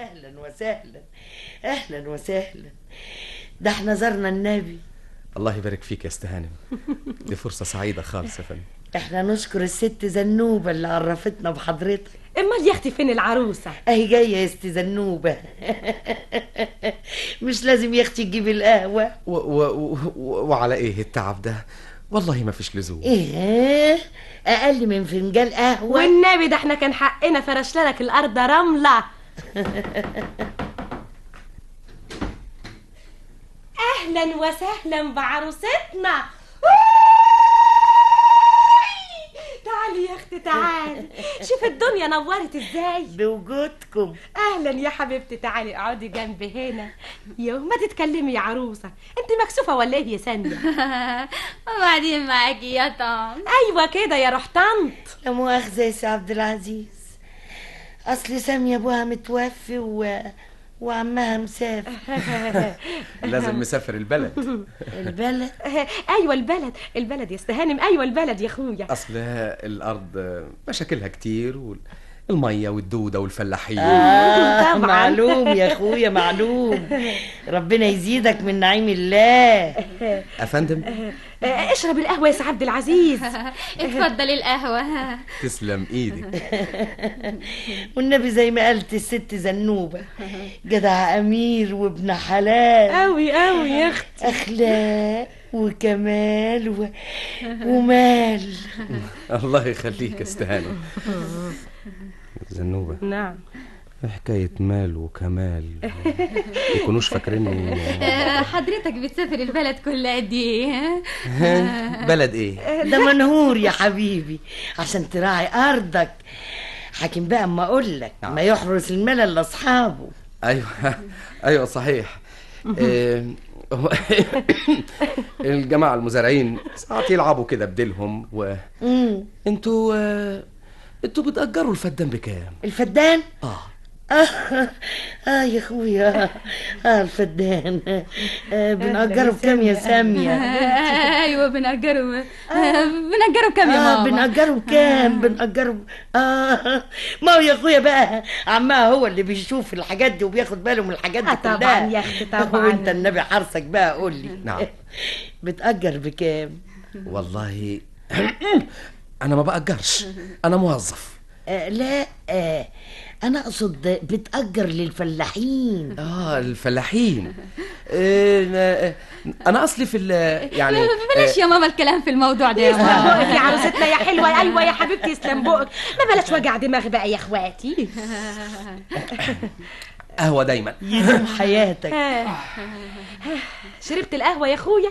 اهلا وسهلا، اهلا وسهلا، ده احنا زرنا النبي. الله يبارك فيك يا استهانم، دي فرصة سعيدة خالص يا فندم. احنا نشكر الست زنوبة اللي عرفتنا بحضرتك. امال يا اختي فين العروسة؟ اهي جاية يا ست زنوبة. مش لازم يا اختي تجيب القهوة. وعلى ايه التعب ده؟ والله ما فيش لزوم. ايه اقل من فنجان قهوة؟ والنبي ده احنا كان حقنا فرشنا لك الارض رملة. اهلا وسهلا بعروستنا. تعالي يا اختي تعالي، شوف الدنيا نورت ازاي بوجودكم. اهلا يا حبيبتي، تعالي اقعدي جنبي هنا. يو ما تتكلمي يا عروسه، انت مكسوفه ولا ايه يا سامية؟ وبعدين معاكي يا طنط. ايوه كده يا روح طنط. لا مؤاخذة يا سي عبد العزيز، اصل سامية ابوها متوفي وعمها مسافر. لازم مسافر البلد. البلد؟ ايوه البلد، البلد يا استهانم، ايوه البلد يا اخويا. اصل الارض مشاكلها كتير، والمية والدوده والفلاحين. طبعا معلوم يا اخويا معلوم، ربنا يزيدك من نعيم الله. افندم اشرب القهوة يا سي عبد العزيز. اتفضل القهوة. تسلم ايدك. والنبي زي ما قالت الست زنوبه، جدع امير وابن حلال قوي قوي يا اختي، اخلاق وكمال ومال. الله يخليك يا استهانة. زنوبه. نعم. حكاية مال وكمال يكونوش فاكريني. حضرتك بتسافر البلد كل قد ايه؟ بلد ايه؟ ده منهور يا حبيبي عشان تراعي ارضك. حاكم بقى اما اقول لك ما يحرس الملل لاصحابه. ايوه ايوه صحيح. الجماعة المزارعين ساعات يلعبوا كده بديلهم. و انتوا بتأجروا الفدان بكام؟ الفدان؟ اه يا اخويا، الفدان بنأجره بكام يا سامية؟ ايوه بنأجره بنأجره بكام يا ماما؟ بنأجره بكام؟ بنأجره ما هو يا اخويا بقى عمها هو اللي بيشوف الحاجات دي وبياخد باله من الحاجات دي كلها. طبعا يا اختي طبعا. وانت النبي حرصك بقى قول لي. نعم. بتأجر بكام؟ والله انا ما بأجرش، انا موظف. لا انا اقصد بتأجر للفلاحين. الفلاحين. انا اصلي في يعني بلاش يا ماما الكلام في الموضوع ده يا ماما. بقك يا عروستنا يا حلوة. ايوه يا حبيبتي يسلم بقك، ما بلاش وجع دماغ بقى يا اخواتي. قهوة دايما يدوم حياتك. شربت القهوة يا اخويا؟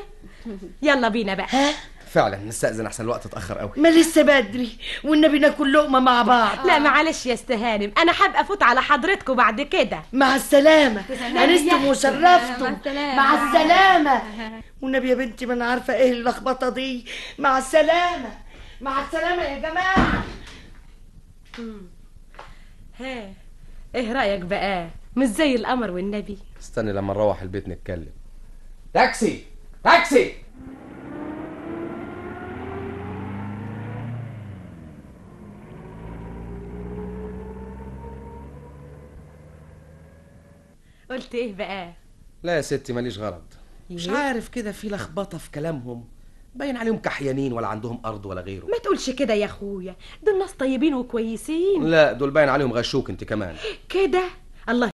يلا بينا بقى. فعلا نستأذن احسن الوقت اتأخر قوي. ما لسه بدري، والنبي ناكل لقمة مع بعض. لا معلش يا استهانم، انا حابة افوت على حضرتكم بعد كده. مع السلامة، انستم وشرفتم. مع السلامة. والنبي يا بنتي ما انا عارفة ايه اللخبطة دي. مع السلامة، مع السلامة يا جماعة. ها ايه رأيك بقى؟ مش زي القمر والنبي؟ استني لما نروح البيت نتكلم. تاكسي تاكسي. قلت ايه بقى؟ لا يا ستي ماليش غرض. مش عارف كده في لخبطة في كلامهم، باين عليهم كحيانين ولا عندهم ارض ولا غيره. ما تقولش كده يا اخويا، دول ناس طيبين وكويسين. لا دول باين عليهم غشوك انت كمان كده. الله